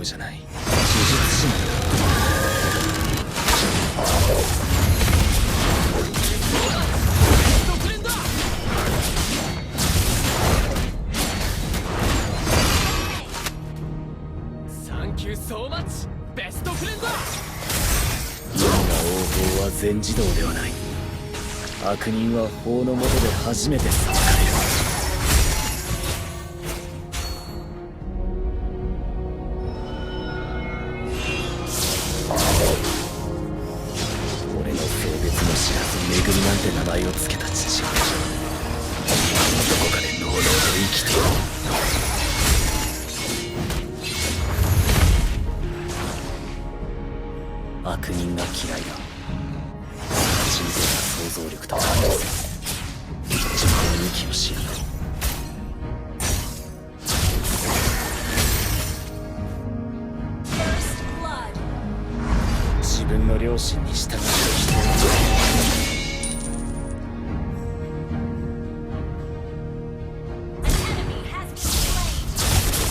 じゃない、呪術師なんだ。サンキューソーマッチベストフレンド。世の王法は全自動ではない。悪人は法の下で初めて裁かれる。俺の性別も知らずめぐりなんて名前をつけた父親、どこかでのうのうと生きている。悪人が嫌いだ。人生が想像力と感情性、自分の息を知る。自分の良心に従って人を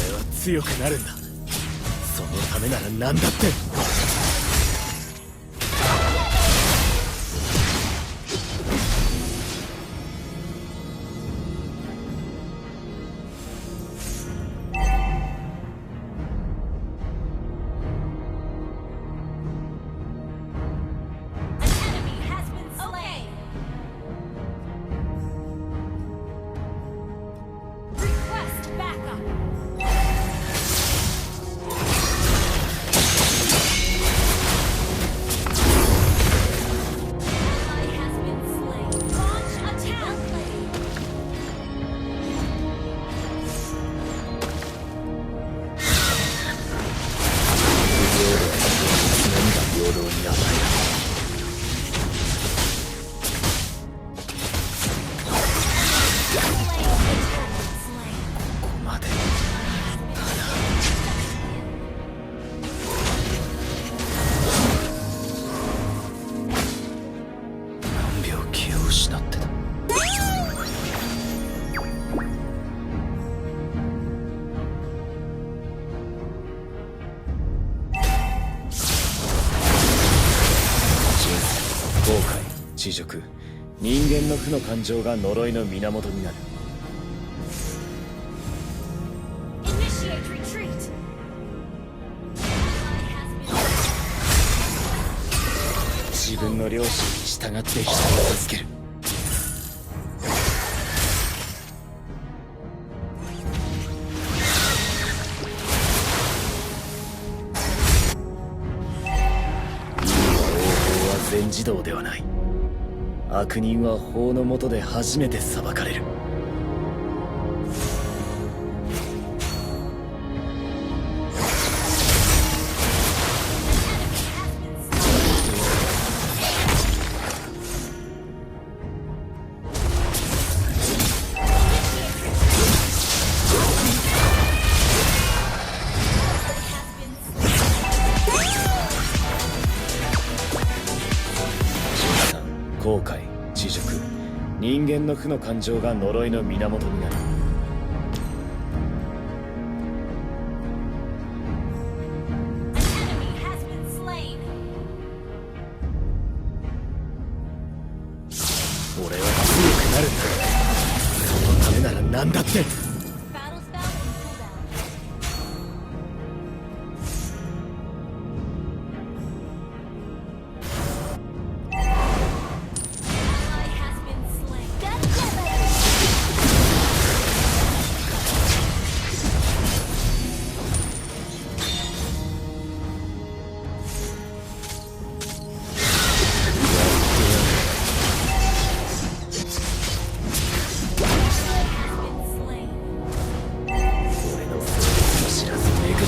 俺は強くなるんだ。そのためなら何だって。後悔、恥辱、人間の負の感情が呪いの源になる。自分の良心に従って人を助ける。全自動ではない。悪人は法の下で初めて裁かれる。後悔、恥辱、人間の負の感情が呪いの源になる。俺は強くなるんだ。そのためなら何だって。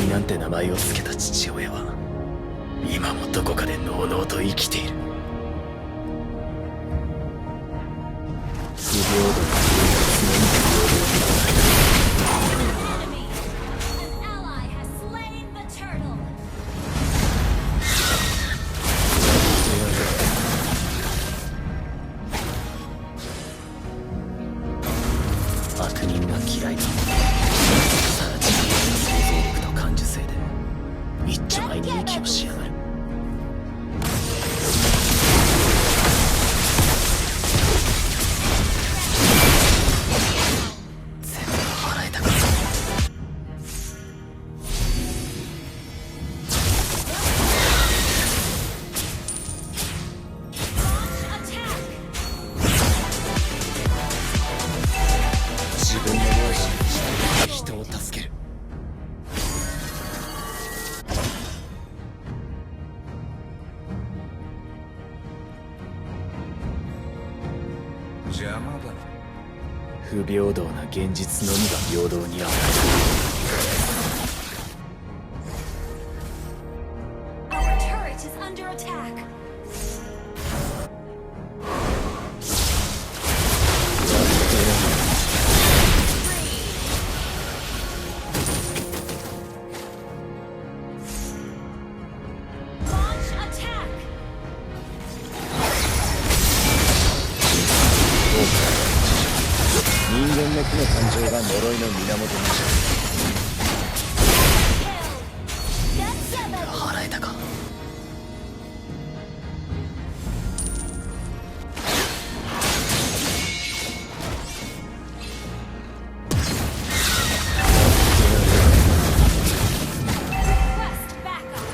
なんて名前を付けた父親は今もどこかでのうのうと生きている。不平等な常に平等にはない。悪人が嫌いだ。さら地の想像力と感受性で不平等な現実のみが平等に与え Our turret is under attack. Launch attack. 人間の負の感情が呪いの源に Kill. That's seven. 払えたか Request backup.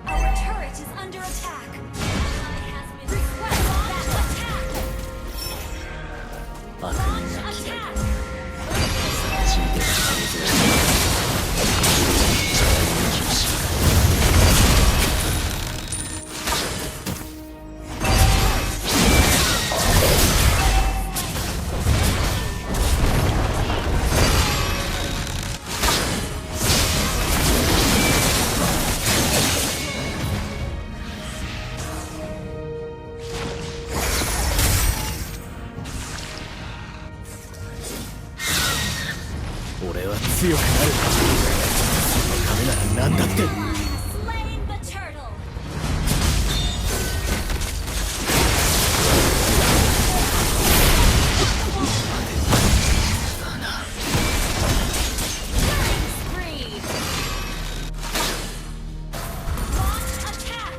Our turret is under attack. Ally has been request attack. 悪人 Launch が嫌い attack. だ地で想像して 俺は強くなるそのためなら何だって Ally has slain the turtle. Spree. Launch attack.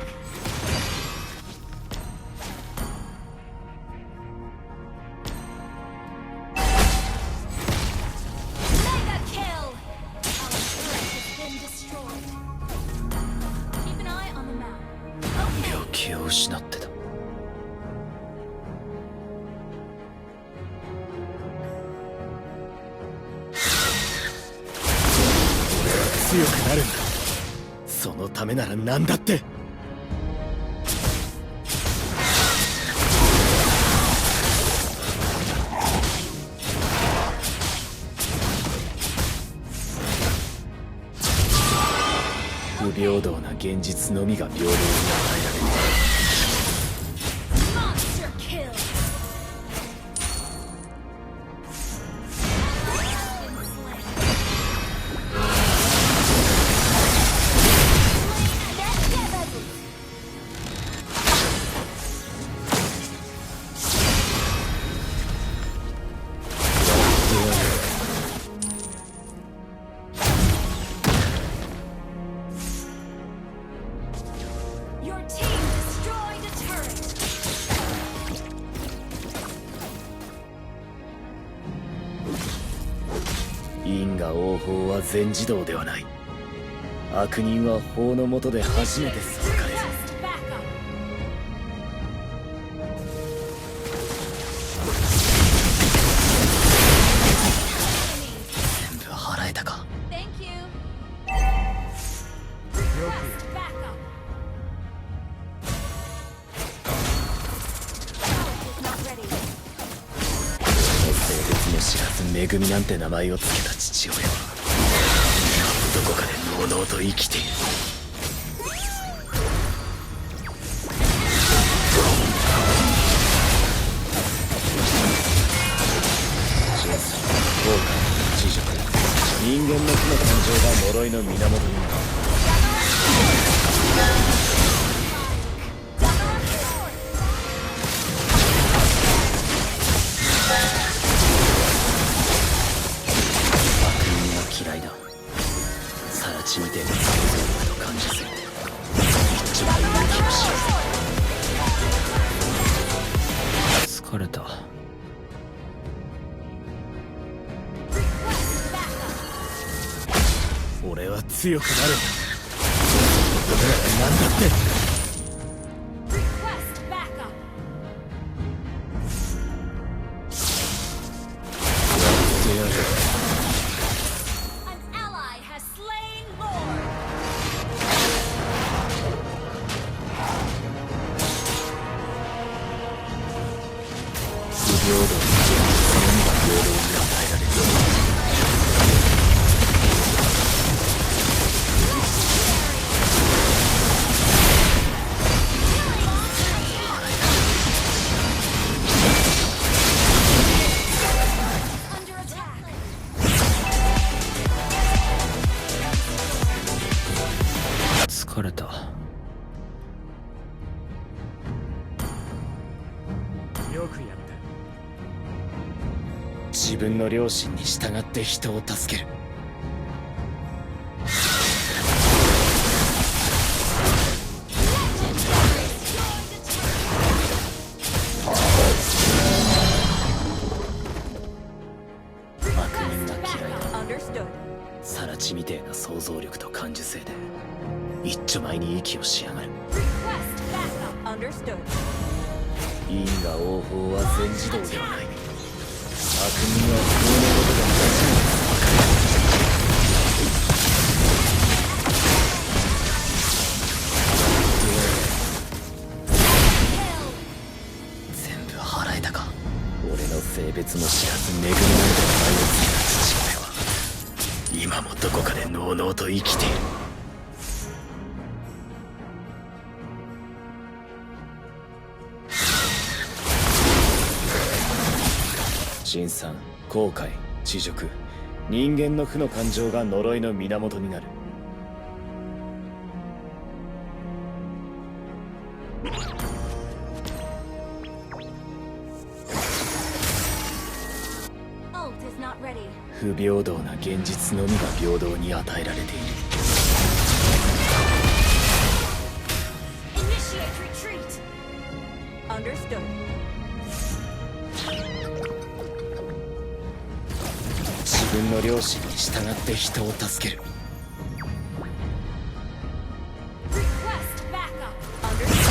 Mega kill. Our turret has been destroyed. Keep an eye on the map. 病気を失ってた俺は強くなるんだそのためなら何だって不平等な現実のみが平等に与えられる Monster kill. Ally has been slain. Slain and dead. 因果応報は全自動ではない悪人は法の下で初めて裁かれる Request backup. 全部払えたか Thank you. Request backup. Turret is not ready. 性別も知らず恵みなんて名前を付けた父親はどこかでのうのうと生きている人生後悔知識人間の負の感情が呪いの源になる 悪人が嫌いだ更地みてえな想像力と感受性一番勇気を知る疲れた Request backup. 俺は強くなるんだそのためなら何だって Request backup. やってやる An ally has slain Lord. 不平等な現実疲れた。よくやった。自分の良心に従って人を助ける。悪人が嫌いだ。 Understood. サラチみてえな想像力と感受性で一丁前に息をしやがる。 Request backup. Understood. 因果応報は全自動ではない。悪人は不幸のことで初めて分かる。全部払えたか。俺の性別も知らず恵みなんて名をつけた父親は今もどこかでのうのうと生きている。辛酸、後悔、恥辱、人間の負の感情が呪いの源になる。Ult is not ready. 不平等な現実のみが平等に与えられている。 Initiate retreat. Understood. 自分の良心に従って人を助ける。 Request backup. Understood.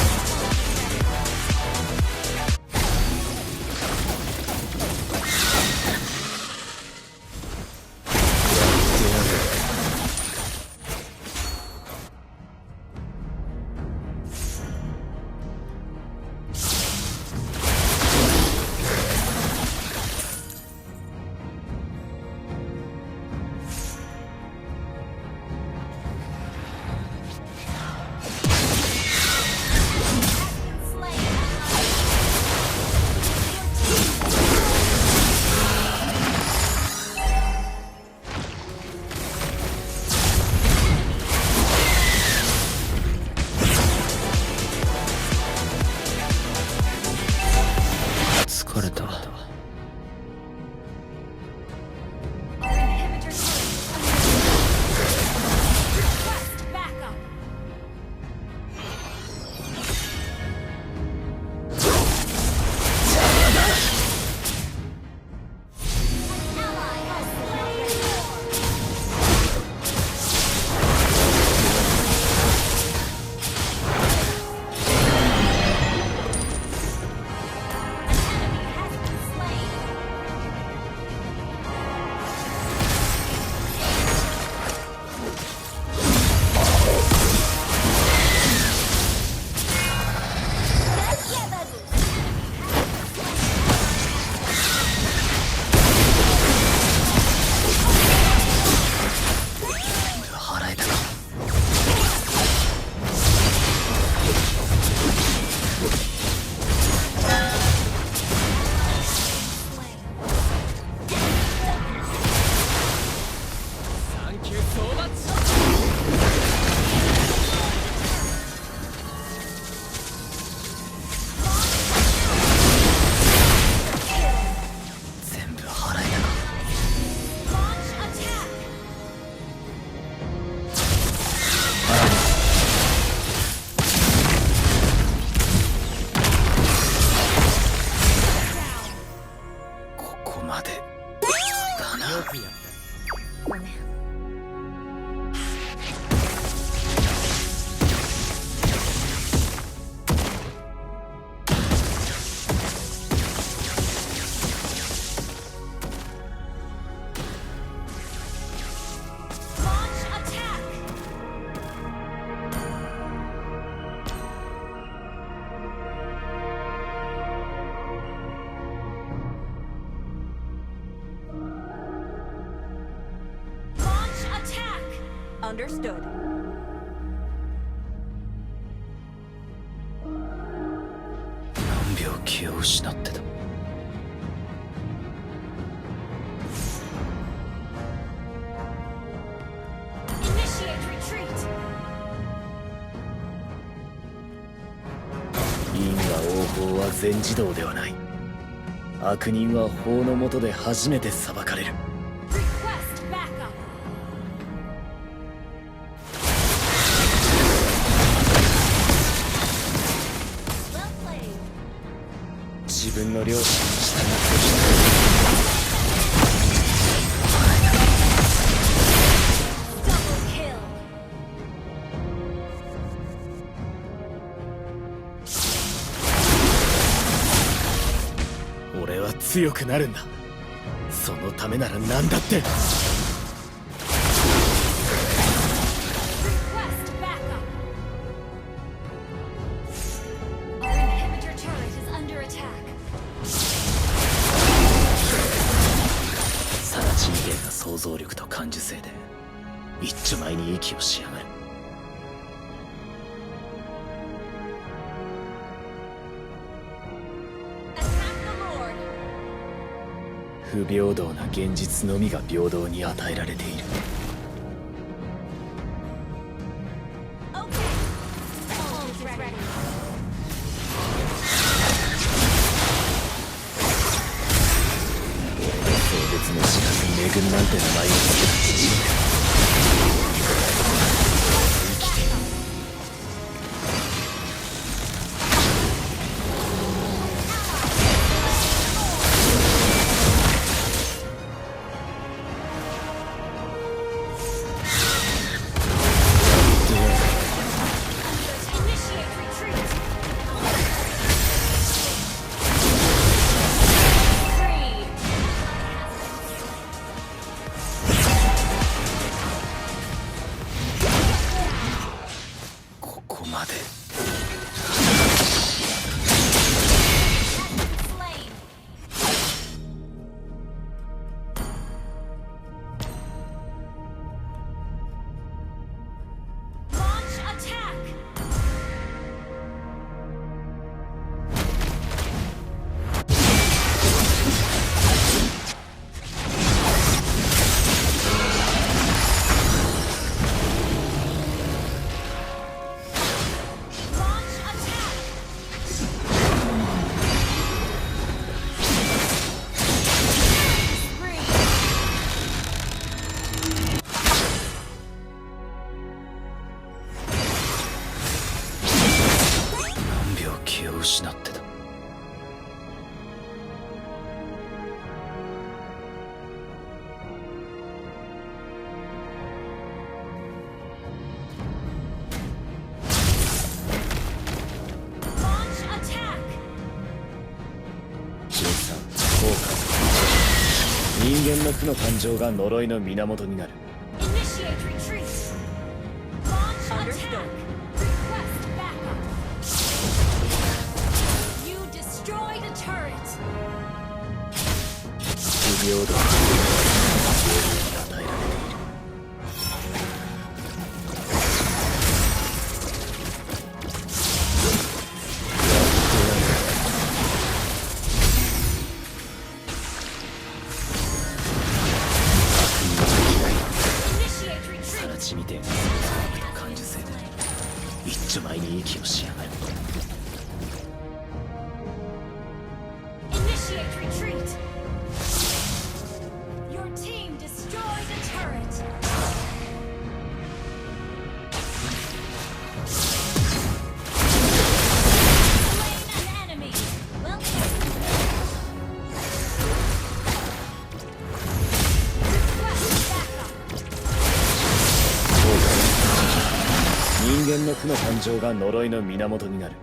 疲れた。 Our inhibitor request backup. Ally has been slain. Thank you so much. 全部払えたか。 Launch attack. ここまでだな。よくやった。ごめん。Launch attack. Launch attack. Understood. 何秒気を失ってた。 Initiate retreat. 法は全自動ではない。悪人は法の下で初めて裁かれる。 Request backup. Well played. 自分の良心に従ってき Double kill. た。俺は強くなるんだ。そのためなら何だって。 Request backup. Our inhibitor turret is under attack. サラチミゲーが想像力と感受性で一丁前に息をしやがる。 Attack the Lord. 不平等な現実のみが平等に与えられている。 Okay. All is ready. 性別も知らず恵みなんて名前を付けた父親。 Initiate retreat. Three. ここまで。 Slain. Launch attack. Launch attack. Three. 何秒気を失ってた。 Launch attack. 13効果。人間の負の感情が呪いの源になる。 Initiate retreat. Launch attack. Request backup. You destroyed a turret. 不平等な平等に与えられている。 Initiate サ retreat. ラチみてえな想像力と感受性で一丁前に息をしやがる。 Initiate retreat. Your team destroyed a turret. Slain an enemy. Well done. Request backup. 人間の負の感情が呪いの源になる。